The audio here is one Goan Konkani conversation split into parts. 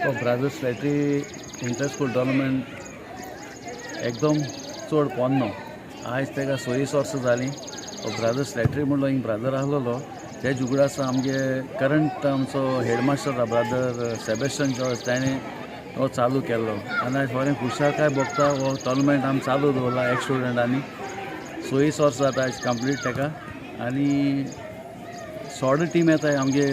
हो brothers Slattery inter school tournament एकदम चड पोन्नो. आयज ताका 26 वर्सां जालीं. हो ब्रादर स्लॅटरी म्हणलो हिंग ब्रादर आसलेलो, ते उगडास आमगे करंट आमचो हेडमास्टर ब्रादर सेबेस्टन जॉर्ज, ताणें हो चालू केल्लो आनी आयज बरें खुशालकाय भोगता. हो टोर्नामेंट आमी चालू दवरला एक्स स्टुडंटांनी. 26 वर्सां जाता आयज कंप्लीट ताका आनी 16 टीम येताय आमगे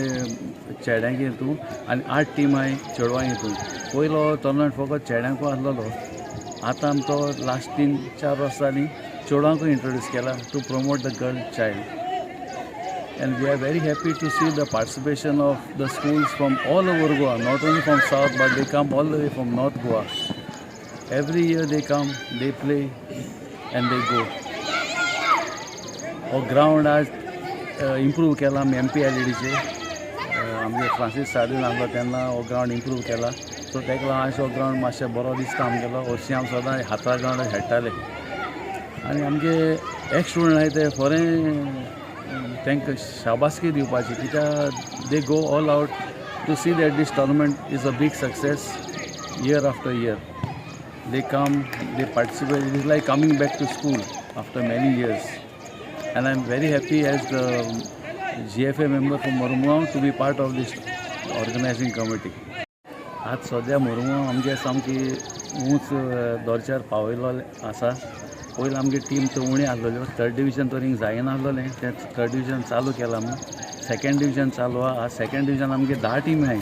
चेड्यांक हितून आनी 8 टीम आहाय चेडवां हितून. पयलो टोर्नामेंट फकत चेड्यांकू आसलेलो, आतां आमी तो लास्ट 3-4 वर्सांनी चेडवांकूय इंट्रोड्यूस केला to promote the girl child. And we are very happy to see the participation of the schools from all over Goa, not only from South, but they come all the way from North Goa. Every year they come, they play and they go. हो ग्रावंड आज इम्प्रूव केला आमी एमपीएलईडीचे. आमगे फ्रांसीस सार्दीन आसलो तेन्ना हो ग्रावंड इम्प्रूव केला. सो ताका लागून आयज हो ग्रावंड मातशें बरो दिसता आमगेलो. हरशीं आमी सदां हाता ग्रावंडार खेळटाले आनी आमगे एक्स स्टुडंट आहाय ते फोरें तांकां शाबासकी दिवपाची, कित्याक they go all out to see that this tournament is a big success year after year. They come, they participate. It is like coming back to school after many years. And I am very happy as the GFA member from Mormugao to be part of this organizing committee. आज सद्या मोरमुगांव आमगे सामकी ऊंच दर्जार पावयलो आसा. पयलीं आमगे टीम तर उणी आसलेल्यो, थर्ड डिविजन तर जायनासलेलें, तें थर्ड डिविजन चालू केलां आमी. सेकेंड डिविजन चालू आहा. आज सेकेंड डिविजन आमगे 10 टीम आहाय.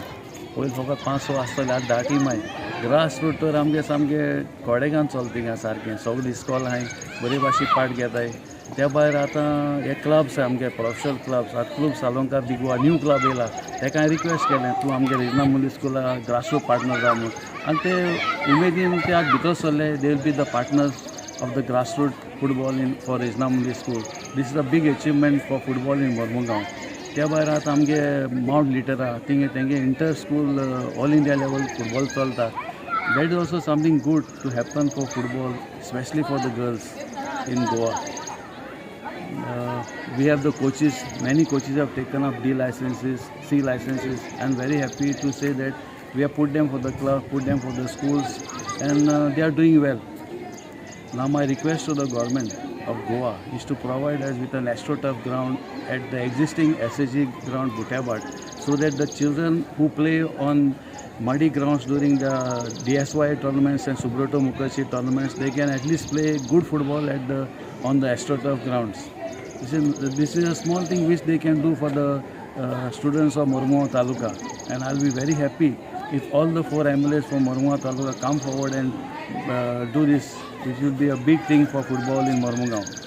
पयलीं फकत 5-6 आसतले, आज 10 टीम आहाय. ग्रास रूट तर आमगे सामके कोडेगान चलता थिंगा सारकें. सगळे इस्कॉल आहाय, बरे भाशेन पार्ट घेताय. त्या भायर आतां हे क्लब्स आहा आमगे प्रोफेशनल क्लब्स. आतां क्लब सालोंकार दी गोवा न्यू क्लब येयला, तेका हांवें रिक्वेस्ट केलें, तूं आमगे रेजिना मुंदी स्कुला ग्रास रूट पार्टनर जा म्हूण. आनी ते उमेदीन ते आज भितर सरले. They will be the partners of the grassroots football in for Regina Mundi School. This is a big achievement for football in Mormugao. त्या भायर आतां आमगे मावंट लिटरा थिंगा तेंगे inter school all India level football चलता. That is also something good to happen for football, specially for the girls in Goa. We have the coaches, many coaches have taken up D licenses, C licenses. I am very happy to say that we have put them for the club, put them for the schools, and they are doing well. Now my request to the government of Goa is to provide us with an AstroTurf ground at the existing SAG ground Butiabat, so that the children who play on muddy grounds during the DSY tournaments and Subroto Mukherjee tournaments, they can at least play good football at the on the AstroTurf grounds. This is a small thing which they can do for the students of Mormugao Taluka, and I'll be very happy if all the 4 MLAs from Mormugao Taluka come forward and do this. It will be a big thing for football in Mormugao.